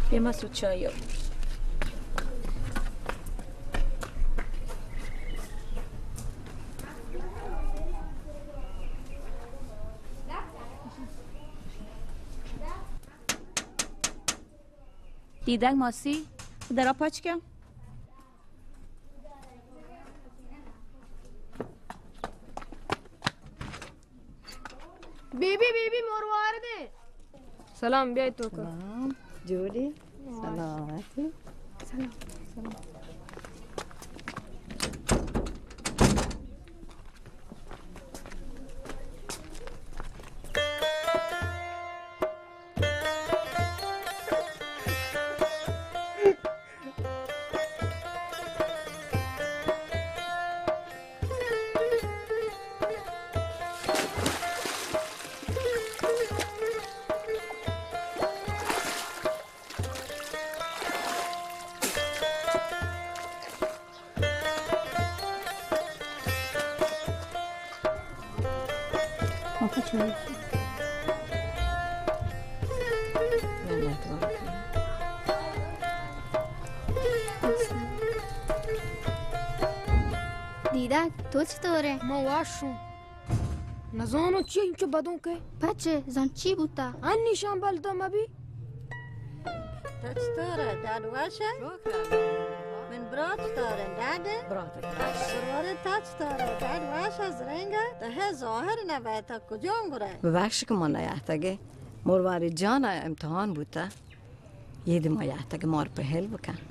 بیا مسعود چای یار. دیدگ ماسی، درا پچ کن. بی بی، بی بی، مروارد ایں. سلام، بیایید توکا. سلام، جوڑی. سلامتی. سلام، سلام. دیدگ، تو چطور ئے؟ من وش اوں. نزانوں چی انچو بدوں کئے. پچے، زان چی بوتا؟ انی شمبل، تو مبی. تو چطور ئے؟ ڈاڈ وش ئے؟ من برات چطور ئے؟ ڈاڈ ئے؟ برات وش. برات، تو چطور ئے؟ ڈاڈ وش ئے؟ زرنگ ئے؟ تو ہے ظاہر نہ بیتا، کجام گرے؟ ببخش کہ ما نیاتگے. مرواری جان ءَ امتحان بوتا. یہ دی ما یاتگے، مار پہل بکن.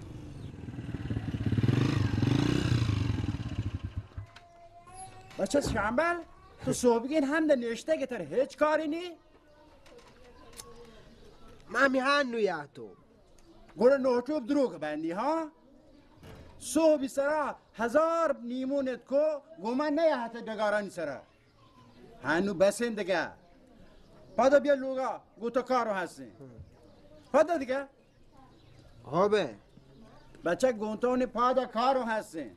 بچہ شمبل، تو صوبگین ہند نشتگے، تر ہچ کاری نی؟ من ہمی ہنو یاتو. گڑا نوٹوب دروگ بندی، ہاں؟ صوبی سرا ہزار نیمون ات کو، گو من نیاہت ڈگارانی سرا. ہنو بسیں دگہ. پدا بیا لوگا، گو تو کارو ہستیں. پدا دگہ. ہو بے. بچک گونتونی پادا کارو ہستیں.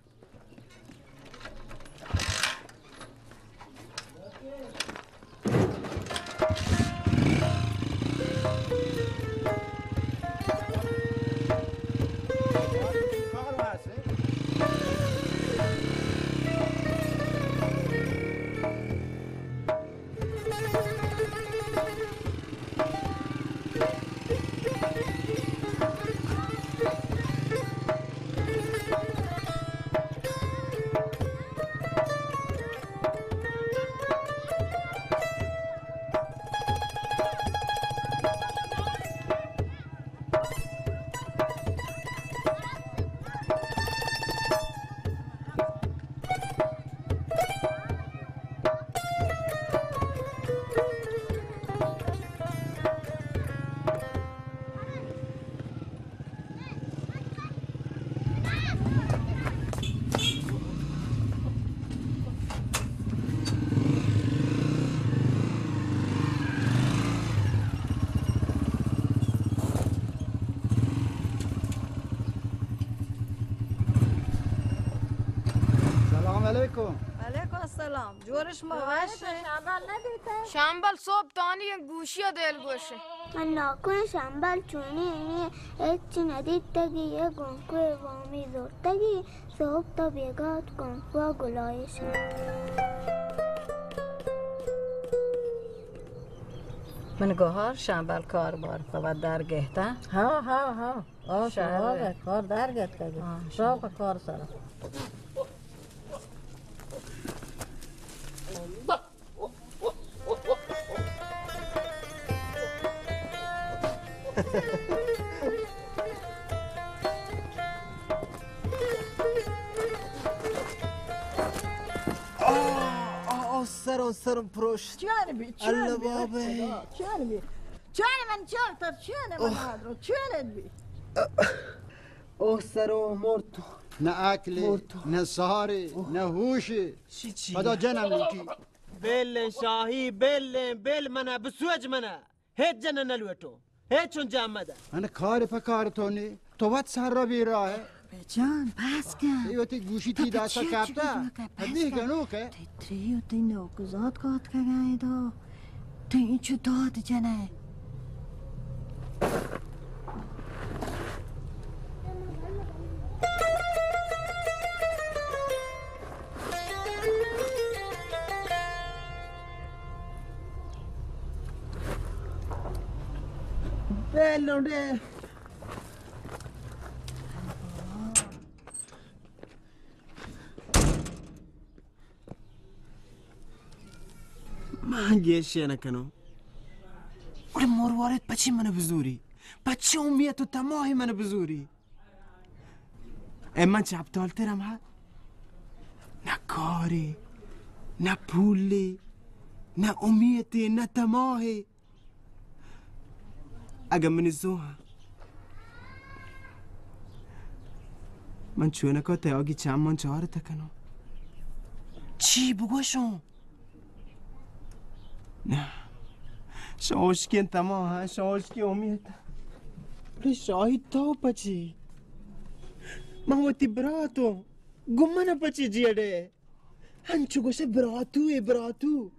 سلام علیکم. وعلیکم السلام. جوڑ ئے، شما وش ئے؟ شمبل ندیتہ؟ شمبل صبح تانی گوشی ءَ دل گوش ئے. من ناکوئیں شمبل چونی نی، ہچ ندیتگی، یہ گونکوئے وامی زرتگی، صبح تا بیگات گونکوا گلائش. من گوہار شمبل کار بار پہ وت در گہتہ. ہاں، ہاں، ہاں. آ، شہر شما ءَ. کار در گہتہ. ہاں، شما. شوق کار سر. آ، آ، آ، سرم، سرم پروشت. چون بی، چون اللہ بی، بابے. خدا، چون بی. چون من، چون تر، چون من اوہ. آدرو، چون بی. اوہ، سرو مرتو. نہ عقلے، مرتو. نہ سارے، اوہ. نہ ہوشے. چی، چی؟ پدا جنم لوٹی. بل شاہی، بل، بل منا، بسوج منا. ہچ جن نہ لوٹو. ہچ چون جام مدہ. من کار پہ کار تو نے. تو وت سر رو بی راہ ہے. بے جان، بس کن. اے وتی گوشی تو تی پہ داستا چی کپتا. چی گنوک ہے؟ بس ادی کن. گنوک ہے. تئی تری و تئی نوکزاد کات کگا ہے دو. تئی چو داد جنہ. اے لونڈے۔ من گیشے نہ کنوں۔ گڑا مروارید پچی من بزوری؟ پچی امیت و تماہی من بزوری؟ اے من چہ ہپتالترم ہا؟ نہ کارے، نہ پولے، نہ امیتے، نہ تماہے۔ اگہ منی زو ہا، من چونکا تیاگی چمان چارت کنوں۔ چی بگوشوں؟ نہ، شوشکیں تما ہا، شوشکیں امیت۔ بلے شاہی تو پچی؟ من وتی براتوں، گوں من پچی جیڑے؟ انچو گوشے براتو اے براتو۔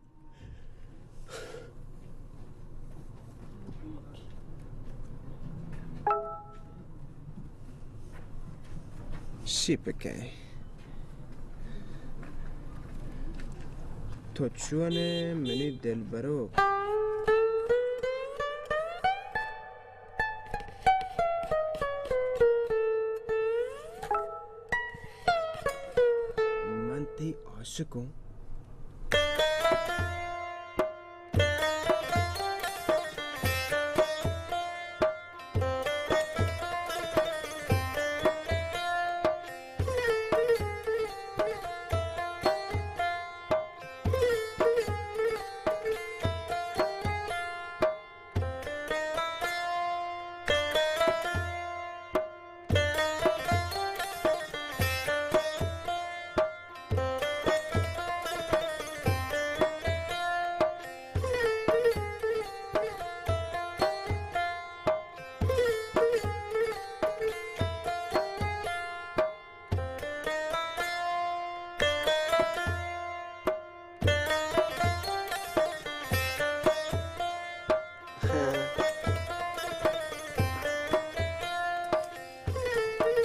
شی پکئے؟ تو چون ئے منی دلبرو؟ من تئی عاشق اوں۔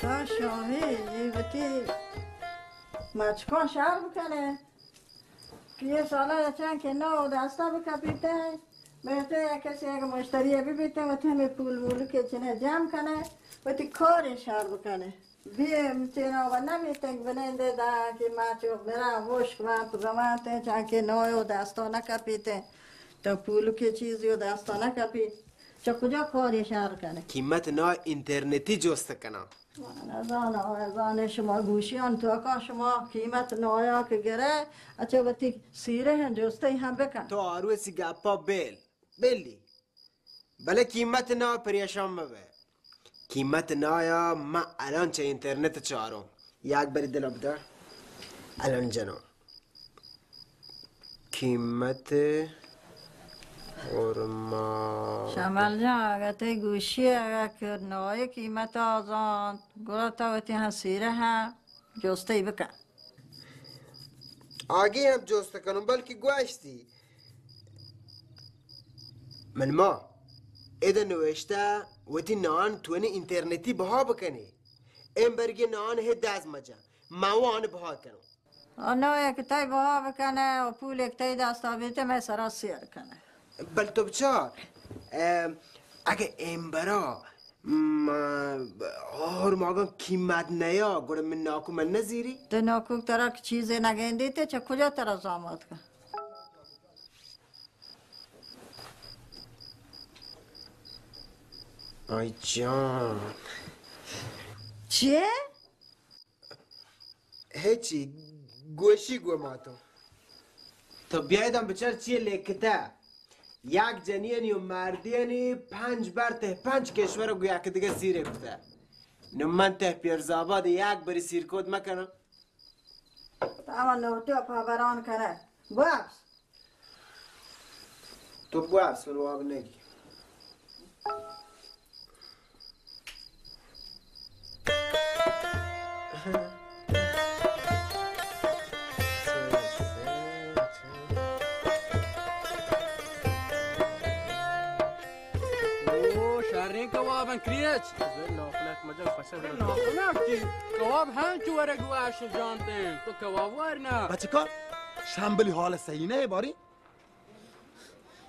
تو شاہی، اے وتی مچکاں شر بکنے۔ کہ اے سالا چنکہ نو دستا بکپیتے، بہتر یک کسی اگہ مشتری ببیتے، وتی ہمے پول مول کہ چنے جمع کنے، وتی کارے شر بکنے۔ بی چینا و نمیتنگ بنندے دا کہ ما چو برا وشک وانت گوانت، چانکہ نویو دستا نکپیت، تو پولکے چیزیو دستا نکپی، چہ کجا کاری شر کنے؟ قیمت نا اینترنتی جست کناں۔ نزاناں، نزاناں شما گوشیان توکا شما قیمت نایا کہ گرے، اچھا وتی سیرہ جستے ہم بکن۔ تو آروسی گپا بیل۔ بلی، بلے قیمت نا پریشان مبے۔ قیمت نایا من الان چہ اینترنت چاروں۔ یک بری دل بدار۔ الان جنوں۔ قیمت ہورما۔ شمبل جان، اگہ تئی گوشی اگہ کہ نائی قیمت آزانت، گڑا تو وتی ہم سیرہ ہم جستے بکن۔ آگی ہم جست کنوں، بلکہ گوشتی۔ من ما ادا نوشتہ وتی نان تونے اینترنتی بہا بکنے۔ ایم برگی نان ہے دز مجا۔ ما وان بہا کنوں۔ آ نوے کہ تئی بہا بکنے و پولے کہ تئی دستا بیتے، مئے سرا سیر کنے۔ بل تو بچار، ام، اگہ امبرا، م، ہورماگاں قیمت نیا، گڑا من ناکو من نزیری؟ تو ناکو ترا کہ چیزے نگندیتے، چہ کجا ترا زامات کن؟ آئی جان۔ چیے؟ ہچی، گوشی گو ماتو۔ تو بیایداں بچار چیے لکھتہ۔ یک جنینی و مردینی پنج بر تہ پنج کشور گو یک دگہ سیرے کتہ۔ نو من تہ پیرزآباد یک بری سیر کود مکنم۔ تو ہما نوٹو پا بران کنہ۔ بوپس۔ تو بوپس، من واب نگی۔ او، شریں کباباں کریچ۔ ناکونک مجن پسند۔ ناکونک چی؟ کباب ہنچو ورگ وش جانتے۔ تو کباب وار نہ۔ بچکا، شمبلی حال صحیح نہ باری؟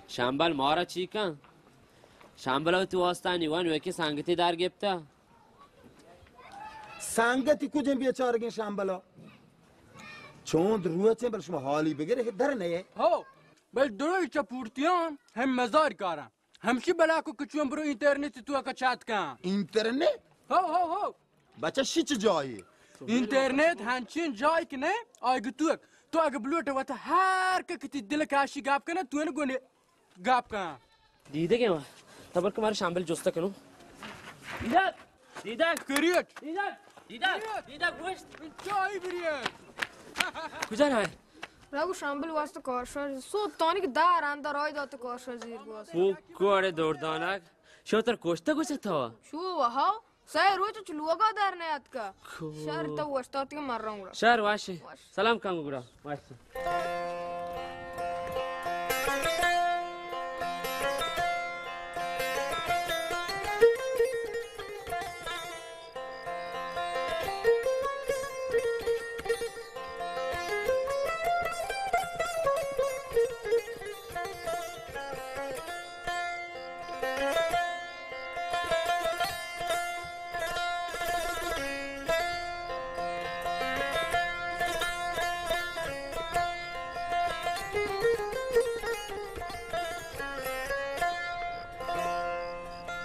شمبل مارا چی کن؟ شمبلا وتی واسطہ نی وا نوکیں سنگتے در گپتہ۔ سنگتی کجیں بیچارگیں شمبلا؟ چوند روچیں بل شما حالی بگرے در نئے۔ ہو، بل دروی چہ پورتیان ہم مزار کاراں۔ ہمشی بلا کو کہ چون برو انٹرنیٹ توکا چات کن۔ انٹرنیٹ؟ ہو، ہو، ہو۔ بچہ شی چہ جاہے؟ انٹرنیٹ ہنچین جاہے کہ نئے، آئی گتوک۔ تو اگہ بلوٹے وتا ہر کہ کتی دل کاشی گپ کنے، تو نے گونے گپ کن۔ دیدگے ما۔ تبر کہ مارا شمبل جستہ کنو۔ دیدگ! دیدگ! کریٹ! دیدگ! دیدگ! دیدگ گوشت۔ چائی بریٹ۔ کجا رہے؟ راگو شمبل واسطہ کارشار سو تانی کہ دار اندر آئی دات کارشار زیر گواست۔ او کوڑے دوردانگ۔ شو تر کوشتہ گوشت تھا؟ شو وہا۔ سئے روچ چہ لوگا در نیاتکا۔ کو۔ شر تو وشتاتی من رنگ را۔ شر واش۔ واش۔ سلام کن گڑا۔ واش۔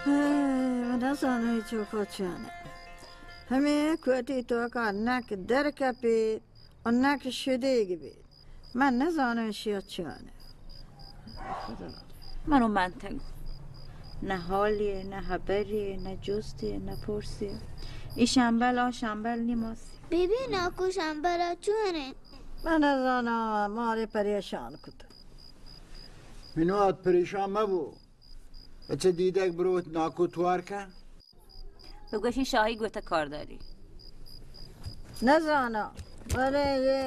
من نزانم اے چوکا چون انت۔ ہمے کوٹی توکا نہ کہ در کپیت و نہ کہ شدیگ بیت۔ من نزانم اشیا چون انت۔ من و منتگ۔ نہ حالی، نہ حبری، نہ جستی، نہ پرسی۔ ای شمبل، آ شمبل نی ماسی۔ بی بی ناکو شمبل آ چون انت؟ من نزانم، مارے پریشان کتگ۔ منوات پریشان مبو۔ بچہ دیدگ برو ناکو توار کن۔ بگوشی شاہی گوتہ کار داری۔ نزاناں، بلے اے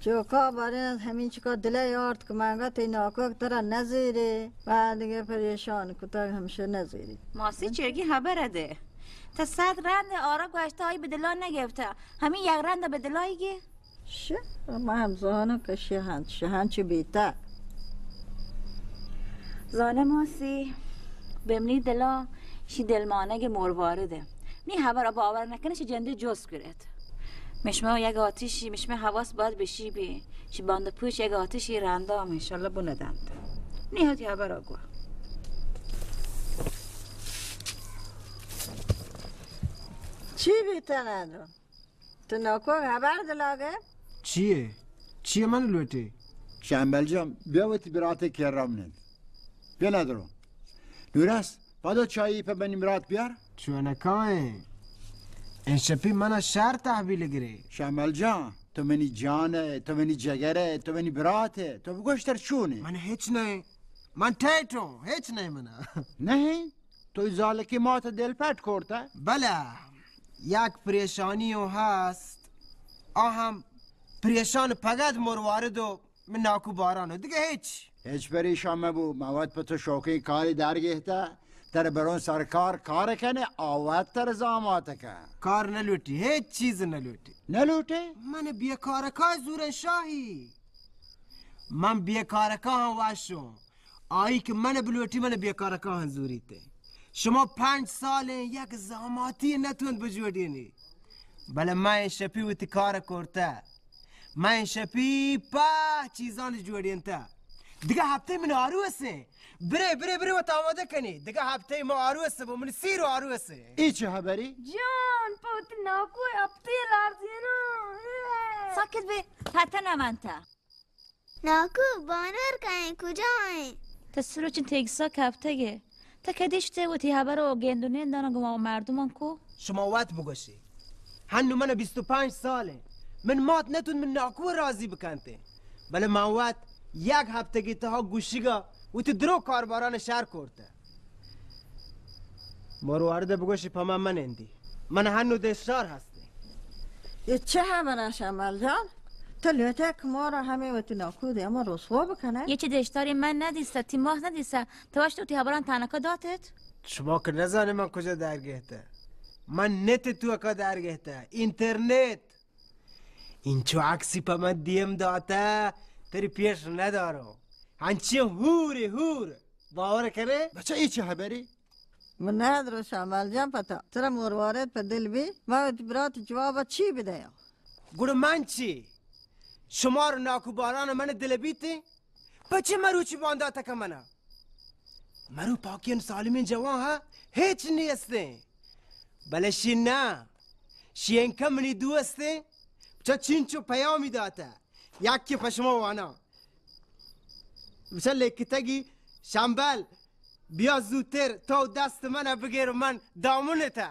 چوکا باریں ہمینچکا دلے آرت کہ من گا تئی ناکوک ترا نزیرے، بعد دگہ پریشان کتگ ہمشہ نزیرے۔ ماسی چرگی حبر دے۔ تا صد رند آرا گوشتہ آئی بدلا نگپتہ۔ ہمین یک رند بدلائیگی۔ شہ، من ہم زاناں کہ شہ ہنچ، شہ ہنچ بیتہ۔ زاناں ماسی، بہ منی دلا شی دلمانگ مروارد انت۔ نی حبر باور نکنہ، شی جندے جست گرت۔ مشما یک آتشی، مشما حواس باید بشی بی۔ شی باند پوش یک آتشی رندا ہم انشاءاللہ بندنت۔ نی ہتی حبر گوا۔ چی بیتہ ندرو؟ تو ناکو ہبر دلاگے؟ چیے؟ چیے من لوٹی؟ شمبل جان، بیا وتی براتے کرا بنند۔ بیا ندرو۔ نورس، پدا چایی پہ منی برات بیار۔ چونکائیں؟ انشپی منا شر تحویل گرے۔ شمبل جان، تو منی جان ئے، تو منی جگر ئے، تو منی برات ئے، تو بگوش تر چون ئے؟ من ہچ نہ، من ٹیٹوں، ہچ نہ منا۔ نہیں؟ تو زالکی مات دل پٹ کرتہ؟ بلہ، یک پریشانی و ہست، آ ہم پریشان پگد مروارد و من ناکو باران و دگہ ہچ۔ ہچ پریشان مبو، من وت پہ تو شوقیں کاری در گہتہ، تر برون سرکار کار کنے، آ وت تر زامات کن۔ کار نہ لوٹی، ہچ چیز نہ لوٹی۔ نہ لوٹے؟ من بیکارکا زورن شاہی۔ من بیکارکا ہم وشوں۔ آئی کہ من بلوٹی، من بیکارکا ہم زوریتے۔ شما پنچ سالیں یک زاماتی نتونت بجوڑینی۔ بلے من شپی وتی کار کرتہ۔ من شپی پہ چیزان جوڑینتہ۔ دگہ ہفتے من آروسیں۔ برے، برے، برے وت آمادہ کنی۔ دگہ ہفتے ما آروس بو، من سیر آروسیں۔ ای چہ حبری؟ جان، پہ وتی ناکو ہفتے لارزینا۔ ساکت بے، پتہ نہ منتہ۔ ناکو، بانور کئے، کجا ایں؟ تہ سروچن تیگسا کپتگے۔ تہ کدی شتے وتی ہبر و گند و نندانا گما مردمان کو؟ شما وت بگوشی۔ ہنو من بیست و پنچ سالیں۔ من مات نتون من ناکو راضی بکنتے۔ بلے من وت یک ہفتگی تہا گوشگا وتی درو کارباران شر کرتے۔ مروارد بگوشی پہ من منندی۔ من ہنو دشتار ہستیں۔ اے چہ ہبرا شمبل جان؟ تو لوٹے کہ مارا ہمے وتی ناکو دیما رسوا بکنے؟ اے چہ دشتاری من ندیستہ، تی ماہ ندیستہ، تو اشت وتی ہبران تنکا داتت؟ شما کہ نزانے من کجا در گہتہ۔ من نت توکا در گہتہ، انٹرنیٹ۔ انچو عکسی پہ من دیم داتہ، تری پیش ندارو۔ انچیں ہورے ہور۔ باور کنے؟ بچہ، اے چہ ہبرے؟ من نہ درو شمبل جان پتا۔ ترا مروارید پہ دل بی، من وتی برات جواب چی بدیاں؟ گڑا من چی؟ شمار ناکو باران من دل بیتے؟ پچے مروچی باندات کن منا؟ مرو پاکین سالمین جوان ہا ہیچ نیستیں۔ بلے شی نہ، شی انکہ منی دوستیں، چہ چینچو پیامی داتہ۔ یکے پہ شما واناں۔ بچہ لکتگی، شمبل، بیا زوتر، تو دست من بگیر، من دامن تا۔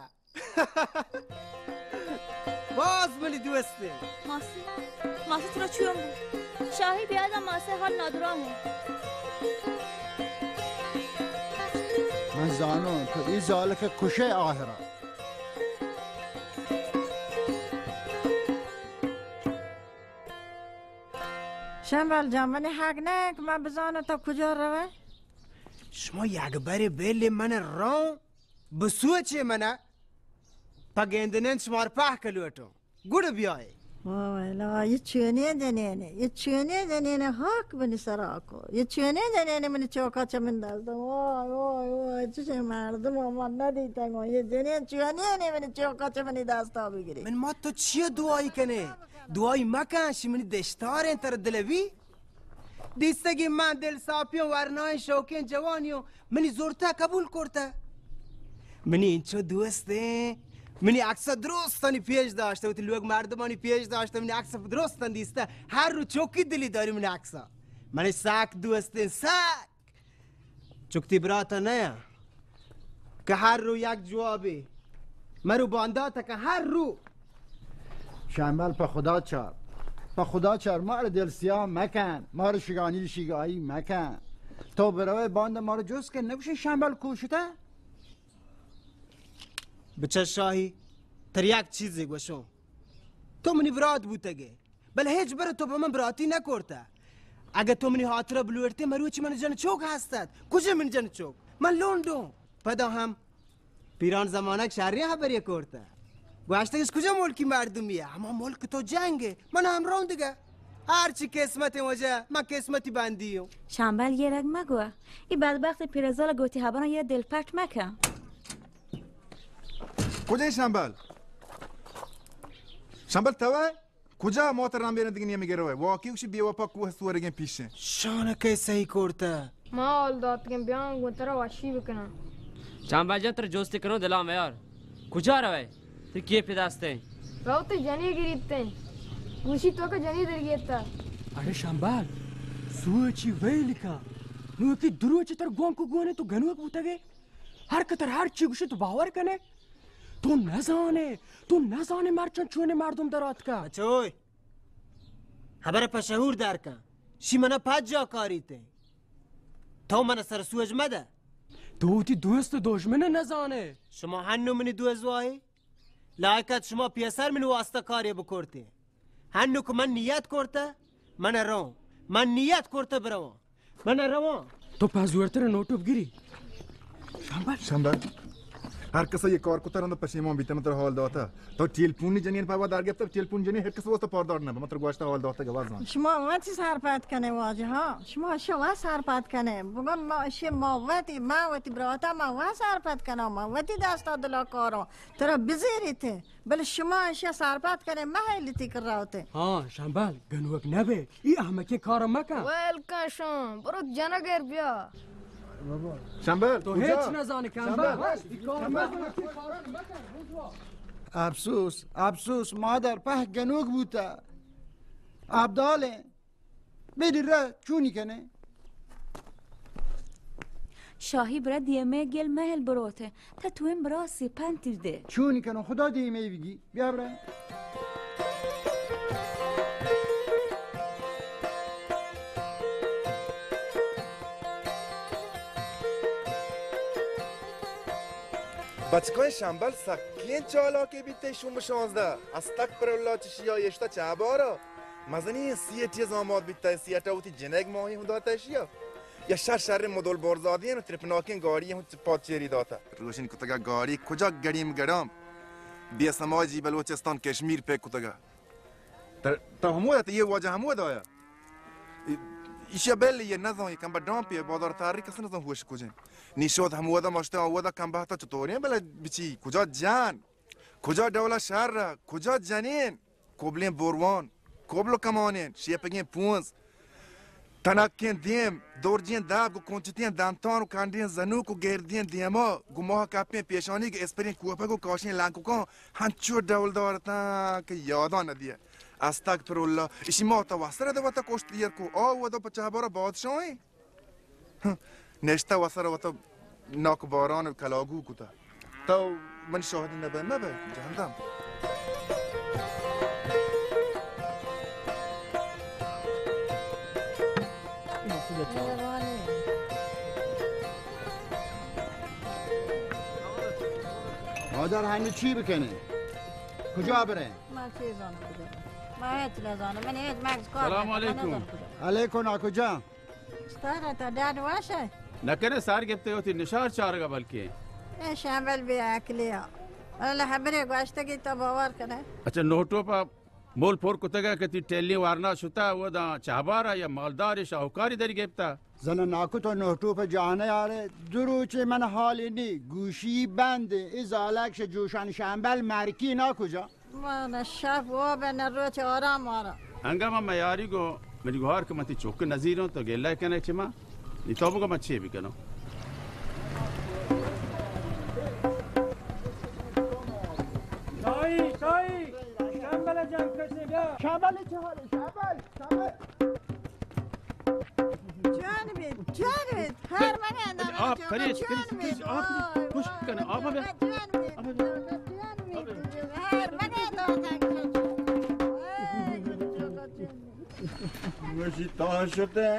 باز منی دوستے۔ ماسی، ماسی ترا چون بو؟ شاہی بیادا ماسی حال نادرا مو۔ من زانوں تو ای زالک کشے آہرا۔ شمبل جان، منی حق نہ کہ من بزاناں تو کجا روئے؟ شما یک برے بیلے من رو بسوچے، من پہ گندنین شمار پہک لوٹوں۔ گڑ بیائے۔ واہ واہ، لا، یہ چونیں جنینے، یہ چونیں جنینے حق منی سرا کو۔ یہ چونیں جنینے منی چوکا چہ من دست۔ واہ واہ واہ، چشیں مردم من نہ دیتا گو۔ یہ جنین چونیں نے منی چوکا چہ منی دستا بگری۔ من ما تو چیہ دعائی کنے؟ دعائی مکن، شی منی دشتاریں تر دلوی۔ دیستگی من دل ساپیں ورنائیں شوقیں جوانیوں منی زورتا قبول کرتا۔ منی انچو دوستیں، منی عکس درستانی پیش داشتہ، وتی لوگ مردمانی پیش داشتہ، منی عکس درستان دیستہ۔ ہر رو چوکی دلی داری منی عکسا۔ منی ساک دوستیں، ساک۔ چکتی براتا نیا کہ ہر رو یک جوابے، مرو باندات کہ ہر رو۔ شمبل، پہ خدا چار، پہ خدا چار، مار دل سیاہ مکن، مار شگانی شگائی مکن۔ تو بروے باندا مار جست کن، نگوشی شمبل کوشتہ؟ بچہ شاہی، تر یک چیزے گوشوں۔ تو منی برات بوتگے، بلے ہچ بر تو پہ من براتی نہ کرتہ۔ اگہ تو منی ہاترا بلوڑتے، مروچی من جن چوک ہستت۔ کجا من جن چوک؟ من لونڈوں۔ پدا ہم پیران زمانگ شریں ہبرے کرتہ۔ گوشتگش کجا ملکی مردمی ہے؟ ہما ملک تو جنگ ہے۔ من ہم رون دگہ۔ ہر چی قسمت وجہ، من قسمتی بندی ہوں۔ شمبل، یہ رگ مگو۔ یہ بدبخت پیرزال گوتی ہبران یہ دل پٹ مکن۔ کجا شمبل؟ شمبل توئے؟ کجا موتر رام بیرن دگہ نیمے گروئے؟ واقعی گوشی بے وفا کوہ سورگیں پیشیں۔ شان کئے صحیح کرتہ؟ ما حال داتگیں، بیاں گوں ترا وشی بکناں۔ شمبل جان، ترا جوستی کنوں، دلا میار۔ کجا روئے؟ تئی کیپ دستیں؟ روت جنی گریتیں۔ گوشی تو کہ جنی در گیتا۔ ارے شمبل، سوچی ویل کن۔ نوکی دروچ تر گون کو گونے تو گنوک بوتگے۔ ہر کتر ہر چی گوشی تو باور کنے۔ تو نزانے، تو نزانے مرچاں چونے مردم در آتکا۔ اچھوئے، ہبر پہ شہور در کن۔ شی منا پجا کاریتے۔ تو منا سر سوج مدہ۔ تو وتی دوست و دشمن نزانے۔ شما ہنو منی دوست واہے؟ لائقت شما پیسر منی واسطہ کارے بکرتے۔ ہنو کہ من نیت کرتہ، من رواں۔ من نیت کرتہ برواں۔ من رواں۔ تو پہ زورتر نوٹو بگری۔ شمبل۔ شمبل۔ ہر کسا یہ کار کتا رند پشیمان بیتا، من ترا حال داتا۔ تو ٹیلفونی جنین پہ وادار گپتا، ٹیلفون جنین ہر کس واسطہ پاردار نہ، من ترا گوشتا حال داتا گواز۔ شما وتی سرپد کنے واجہ ہا، شما شوا سرپد کنے۔ بگم ما شی ما وتی، ما وتی براتا ما وا سرپد کناں، ما وتی دستا دلا کاراں۔ ترا بزیریتے۔ بلے شما اشیا سرپد کنے، مہ ایلیتی کہ روتے۔ ہاں، شمبل، گنوک نبے، ای احمقیں کار مکن۔ ویل کن شان، برو جنگر بیا۔ شمبل، تو کجا؟ ہچ نزانی، شمبل۔ ای کار مکن۔ افسوس، افسوس، مادر پہ گنوک بوتا۔ ابدالیں۔ بیدی را چونی کنے؟ شاہی برا دیمے گل مہل بروتے۔ تا تو این برا سی پنتی دے۔ چونی کنو، خدا دیمے بگی۔ بیا برا۔ بچکان شمبل سکین چالاکے بیتے شوم شانزدہ۔ استغفر اللہ چشیا اشتا چہ بارا۔ مزنی سیٹی زامات بیتا، سیٹا وتی جنگ ماہی ہوں داتا اشیا۔ یا شر شر مدل بارزادی ہیں، ترپناکیں گاڑی ہوں پاد چیری داتا۔ روشن کتگا گاڑی کجا گڑیم گڑام۔ بے سماجی بلوچستان کشمیر پہ کتگا۔ تا، تا ہمو تا یہ واجہ ہمو دایا۔ ایشی بل یہ نزان، یہ کمبہ ڈامپی بازار تاری کس نزان ہوش کجن۔ نی شد ہمودا مشتے آودا کمبہ تا چطوریں بلے بچی کجا جان؟ کجا ڈولا شہر را؟ کجا جنین؟ کوبلیں بوروان، کوبل و کمانین، شیپگیں پونز، تنکیں دیم، دورجیں داب گو کنچتیں دنتان و کنڈیں زنوک و گردیں دیما گو ماہ کپیں پیشانی گو اسپریں کوپگ و کاشیں لنککان ہنچو ڈول دارتاں کہ یادان ندیہ۔ استغفر اللہ، اشی ما تا وسر دو وتا کشت دیر کو، آ و دو پچہ بارا بادشاہیں۔ نشتہ وسر وتا ناک باران و کلاگو کتا۔ تو من شاہدی نبے، مبے، جہندم۔ مادر، ہنی چی بکنی؟ کجا برے؟ من چی زانم کجا؟ من هیچ نزانم، من هیچ مغز کار سلام نکنه، من علیکم. نزانم کجا. علیکم ناکو جان. استاد، تا ڈاڈ واشه؟ نکنه سار گپته وتی نشار چارگا بلکه. اے شامل بی عقلی ها. والله خبره گوشتگی تو باور کنه. اچھا، نوٹو پا مول پر کتگا کہ تی ٹیلی وارنا شتا و دا چہبارا یا مالدار شاہوکاری دری گپتا. زن ناکو تو نوٹو پہ جانے آرے، دو روچے من حالی نی، گوشی بند، ای زالک ش جوشان شامبل مرکی نا کجا؟ من شپ واب نہ روچ آرام آرام. انگا من میاری گو، منی گوہار کہ من تی چوک نزیروں تو گلہ کنے چہ من. نی تو بگو من چے بکنوں؟ شاہی، شاہی، شامبل جان کشے بیا. شامبل چہ حالے، شامبل، شامبل. جان بیت، جان بیت. هر من اندازه آپ چوکا پریش، جان پریش، بیت. پریش، آپ وای، پریش. پشت وای، کنه، آپ چوکا بیا. جان بیت، آپ بیا. چوکا جان بیت. هر من اندازه چوکا جان بیت. وای، چوکا جان بیت. وشی تا شده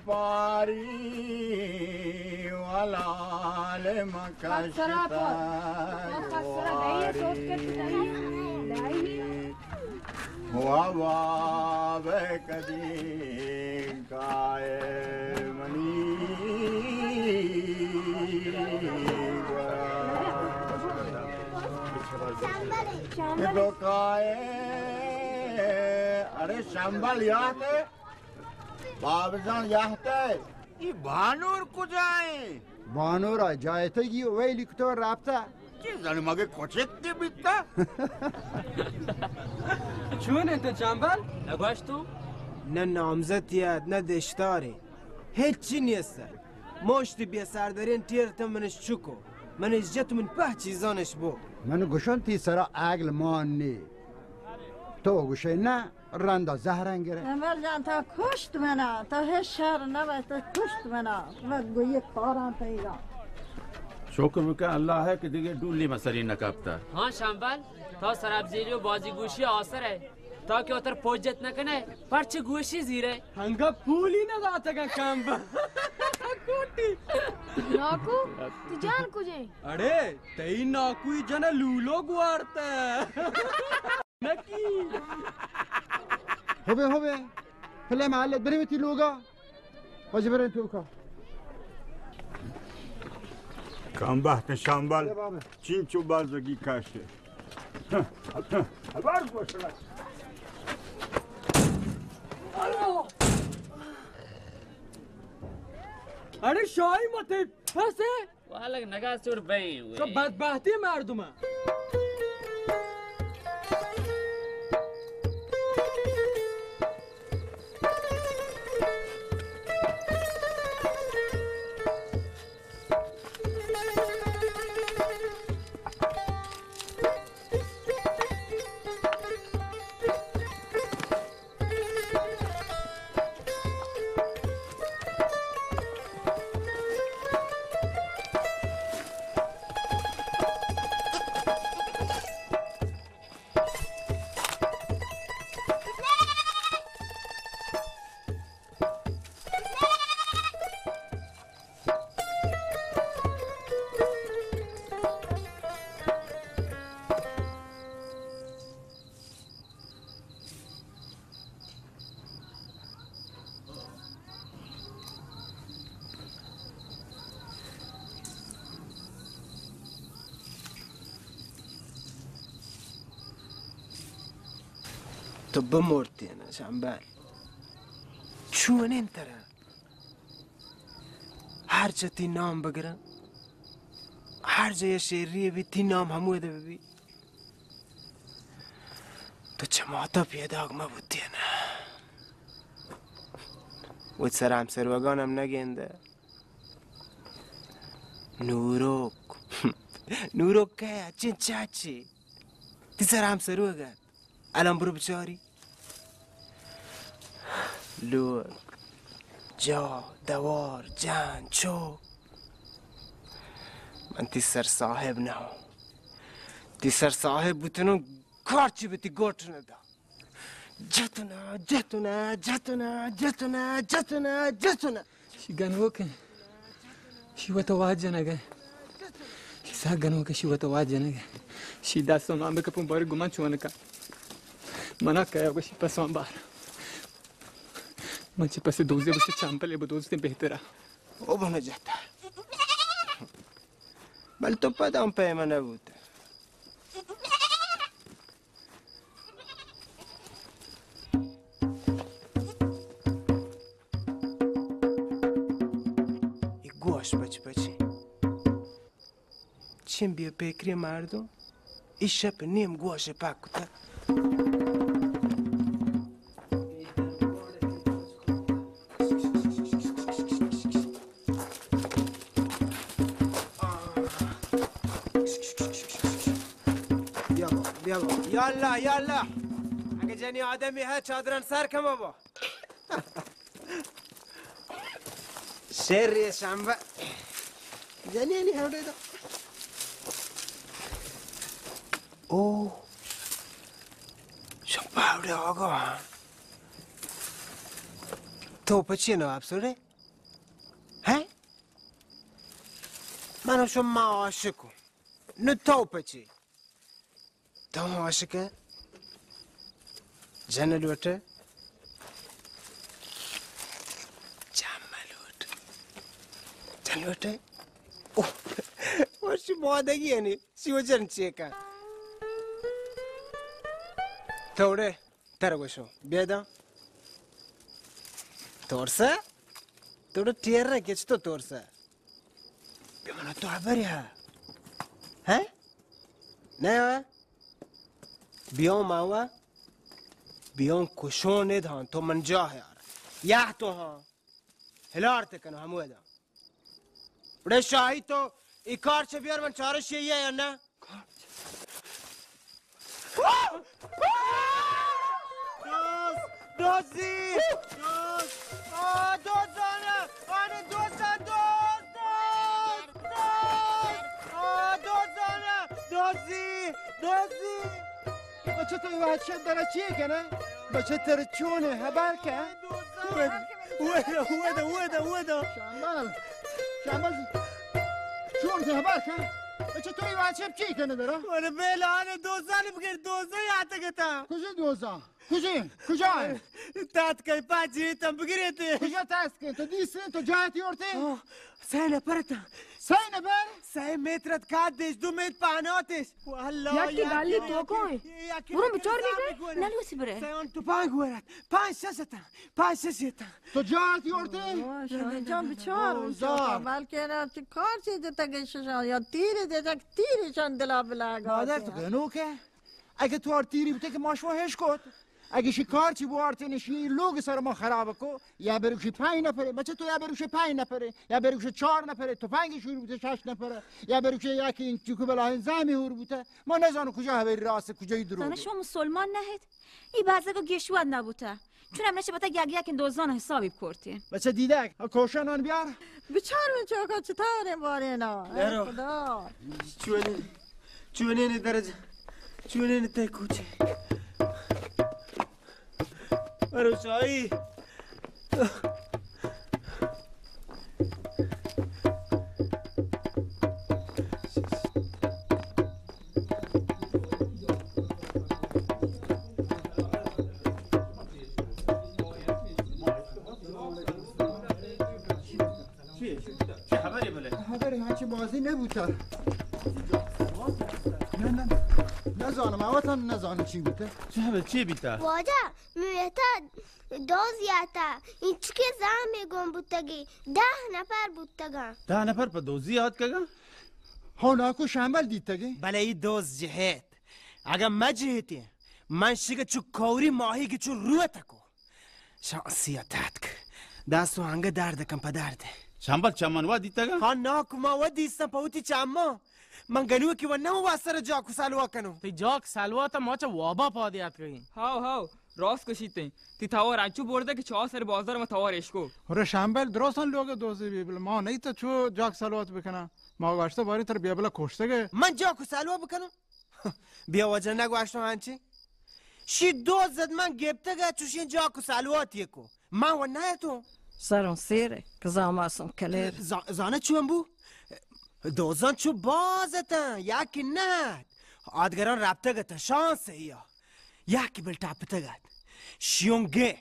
پاری ولال مکشتا. وابا بہ کدی کائے منی گورا. تو کائے؟ ارے شمبل یہتے؟ باب جان یہتے؟ ای بانور کجائیں؟ بانورا جایتگی ویلی کتو رابطہ. چی زن مگے کچک دی بیتا؟ چون انت چمبل؟ نگوشتو؟ نہ نامزدیت، نہ دشتارے. ہچی نیست. مشت بے سردرین ٹیرت منش چکو. منش جت من پہ چیزانش بو. من گوشن تی سرا عقل مان نی. تو گوشے نہ؟ رندا زہران گرے. شمبل جان، تا کشت منا، تا ہچ شر نبی، تا کشت منا. وت گو یک پاران پیگا. شکر بکن اللہ ہے کہ دیگه ڈولی مسری نکپتا. ہاں شمبل، تا سرابزیری و بازی گوشی آسر ہے. تا کہ وتر پوجت نکنے، پرچہ گوشی زیرے؟ ہنگا پولی نداتگا کمبا. کوٹی. ناکو، تی جان کجے؟ اڑے، تئی ناکوی جن لولو گوارتا. نکی. ہوبے، ہوبے. پلے محلت برے وتی لوگا. واجہ برے توکا. کم بخت شمبل. چینچو بازگی کاشے. ہبار گوشنا. اڑے شاہی متے پسے. والک نگاہ چوڑ بئیں ہوئے. تو بدبختی مردم. تو بمرتی نا شمبل. چونیں ترا؟ ہر جا تی نام بگراں، ہر جا یہ شعری بی، تی نام ہمود بی۔ تو چہ ماتا پیداگ مہ بوتی نا۔ وت سرام سروگان ہم نگندہ۔ نوروک۔ نوروک کئے؟ اچیں چاچے۔ تی سرام سروگ ات۔ الان برو بچاری۔ لوگ، جا، دوار، جان، چوک۔ من تی سر صاحب نہ ہوں۔ تی سر صاحب بوتنوں، کارچی بہ تی گوٹ نہ دا۔ جتنا، جتنا، جتنا، جتنا، جتنا، جتنا۔ شی گنوک ایں۔ شی وت ءَ وت جنگ ءَ۔ شی سک گنوک ایں، شی وت ءَ وت جنگ ءَ۔ شی دست ءَ من بکپوں، بارے گوں من چون کن۔ منا کئے گوشی پساں بار۔ من چہ پس دوزے گوشت چمپلے بدوزتیں بہتر ءَ۔ او بنجاتا۔ بل تو پدا ہم پیما نہ بوت۔ اے گوش پچ پچ ایں۔ چین بیا پیکریں مردم، اے شپ نیم گوش پاک کتہ۔ بیا بابا، بیا بابا۔ یا اللہ، یا اللہ۔ اگہ جنی آدمی ہے، چادران سر کن بابا۔ شیر شنبہ۔ جنینی ہمڑے دا۔ او۔ شنبہ ہمڑے آگا۔ تو پچی نواب سوڑے؟ ہیں؟ من شما عاشق ہوں۔ نو تو پچی؟ تو عاشق ئے؟ جن لوٹ ئے؟ جن لوٹ۔ جن لوٹ ئے؟ اوہ، وش مادگی ہے نی، سی و جن چیکا۔ توڑے، تر گوشو، بیداں۔ تورسا؟ توڑے ٹیر رہ کچ تو تورسا۔ بیا منا تو خبر ہے۔ ہیں؟ نہ ہو؟ بیاں ماوا، بیاں کشون اد ہاں، تو من جاہ یار۔ یا تو ہاں۔ ہلار تے کنو ہمو ادا۔ بڑے شاہی تو ای کار چہ بیار من چارش یہ یا نہ؟ دوز! دوزی! دوز! آ، دوزانا! آنے دوزان دوز! دوز! دوز! آ، دوزانا! دوزی! دوزی! بچہ تو واہ چہ درا چی کنے؟ بچہ تر چونے خبر کن؟ ودا، ودا، ودا، ودا۔ شامبل، شامبل، چون خبر کن؟ بچہ تو واہ چہ چی کنے درا؟ ورے بیلان دوزان بگر دوزان یاتگتا۔ کجی دوزان؟ کجی؟ کجا ہے؟ تات کئی پاجی تم بگریتے۔ کجا تاس کے؟ تو دیسے، تو جاتی اورتے؟ آہ، سہ نفر تا۔ سہ نفر؟ سہ متر ات کات دیش، دو متر پاناتش۔ واللہ یکی یا گالی تو کوئی؟ برو بچار بھی گئے؟ نلوسی برے۔ سہ ان تو پانگ ورات۔ پانچ شش تا۔ پانچ شش تا۔ تو جاتی اورتے؟ جان بچار۔ بلکہ نا چی کار چی جتا گششان یا تیر دیتا، تیر شان دلا بلاگا۔ مادر تو گنوکے؟ اگہ تو آر تیری بوتے کہ ما شما ہش کت۔ اگہ شی کار چی بوارتین، شی لوگ سر ما خراب کو، یا بروشی پنج نفرے، بچہ تو یا بروشی پنج نفرے، یا بروشی چار نفرے، تفنگی شور بوتے شش نفرے، یا بروشی یا کہ چکو بلاہیں زامی ہور بوتے۔ ما نزانو کجا ہبری راست، کجای دروگ۔ زانہ شما مسلمان نہ ایت؟ ای بازگا گیشواد نہ بوتا۔ چون ہم نشہ بتا یک یک دوزان حسابی بکرتی۔ بچہ دیدک، کوشانان بیار۔ بچار من چوکا چطوریں بارینا۔ نرو۔ خدا۔ چونین، چونین درجہ، چونین تے کوچے۔ ارو شاہی۔ چی؟ چی خبری بلے؟ خبری ہنچی بازی نبوتا۔ نہ، نہ، نزانم، ما وتان نزانم چی بوتہ۔ چی بوتہ؟ واجہ، میتہ دوز یاتا، اینچکے زامے گون بوتگی، دہ نفر بوتگاں۔ دہ نفر پہ دوزی آتکگاں؟ ہو ناکو، شمبل دیتگی۔ بلے ای دوز جہیت۔ اگاں مہ جہیتیں، من شگہ چو کوری ماہیگے چو روتکو۔ شانسی ء تتک۔ دست و انگہ درد کن پہ درد۔ شمبل چمن وا دیتگاں؟ ہاں ناکو، ما وا دیستاں پہ وتی چماں۔ من گنوکی و نہ وا سر جاک و سلوا کنوں۔ تئی جاک سلوا تا ما چہ وابا پادے آتکگیں۔ ہاو، ہاو، راست گوشیتیں۔ تئی توار انچو برزہ کہ چہ آ سر بازار ما توار اشکو۔ ہرے شمبل درستاں لوگ دوزی بی، بل ما نہیں تو چو جاک سلوات بکناں۔ ما گوشتہ باری تر بیبلا کشتگے۔ من جاک و سلوا بکنوں؟ بیا واجہ نگوشتوں انچی۔ شی دوز زد من گپتگ ات، چوشیں جاک و سلواتی کو۔ من و نہ اتوں۔ سرم سیر ء، کزام آسم کلیر۔ ز-، زانہ چون بو؟ دوزاں چو باز اتاں، یکی نہ ات۔ آدگراں رپتگ اتاں، شانس ء یا۔ یکی بل ٹپتگ ات۔ شیون گے،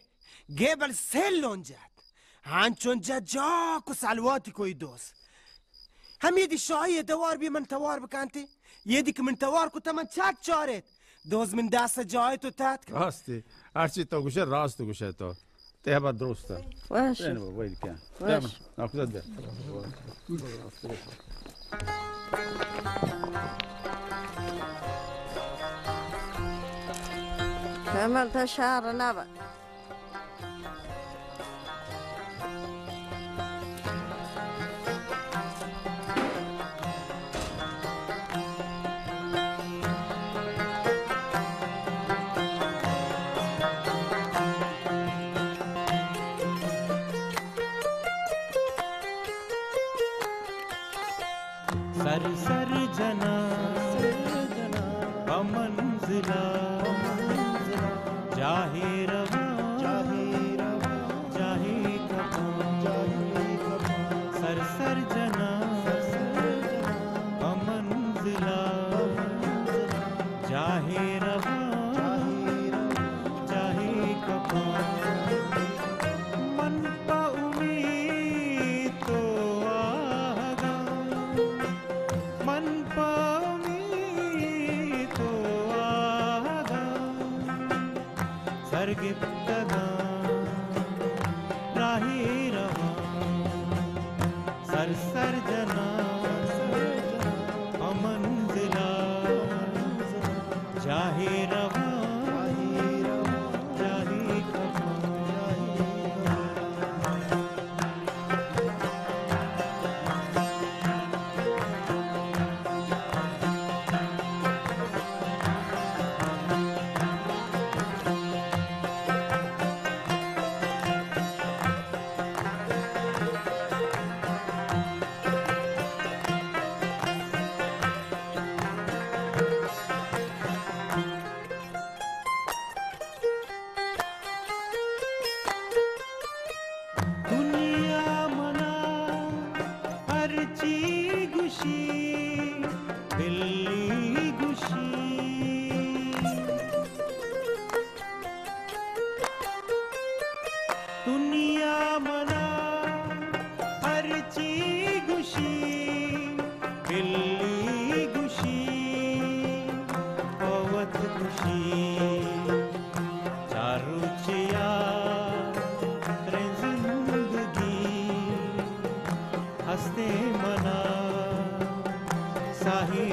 گے بل سیل لون جت۔ ہنچون جت جاک و سلواتی کوئی دوز۔ ہمیدی شاہی ء دوار بی من توار بکنتی۔ یدی کہ من توار کتہ من چک چاریت۔ دوز من دست جاہے تو تتک۔ راستی۔ ہرچی تو گوشے راست گوشے تو۔ تے ہبر درست۔ واش۔ تین بابا ویل کن۔ واش۔ تین ناکوزت بیا۔ ہمل تا شہر نبا۔ سر سر جناں پہ منزلا، جاہے رواں جاہے کپاں، سر سر جناں پہ منزلا، جاہے رواں جاہے کپاں۔ من پہ امیت تو آہگاں، من پہ امیت تو آہگاں، سر گپتگاں راہے رواں، سر سر جناں پہ منزلا۔ جاہے رواں جاہے کپاں۔ دنیا منا ہرچی گوشی، بلی گوشی۔ دنیا منا ہرچی گوشی، بلی گوشی، او وت گوشی، چار روچے ء تریں زندگی ہستیں منا ساہی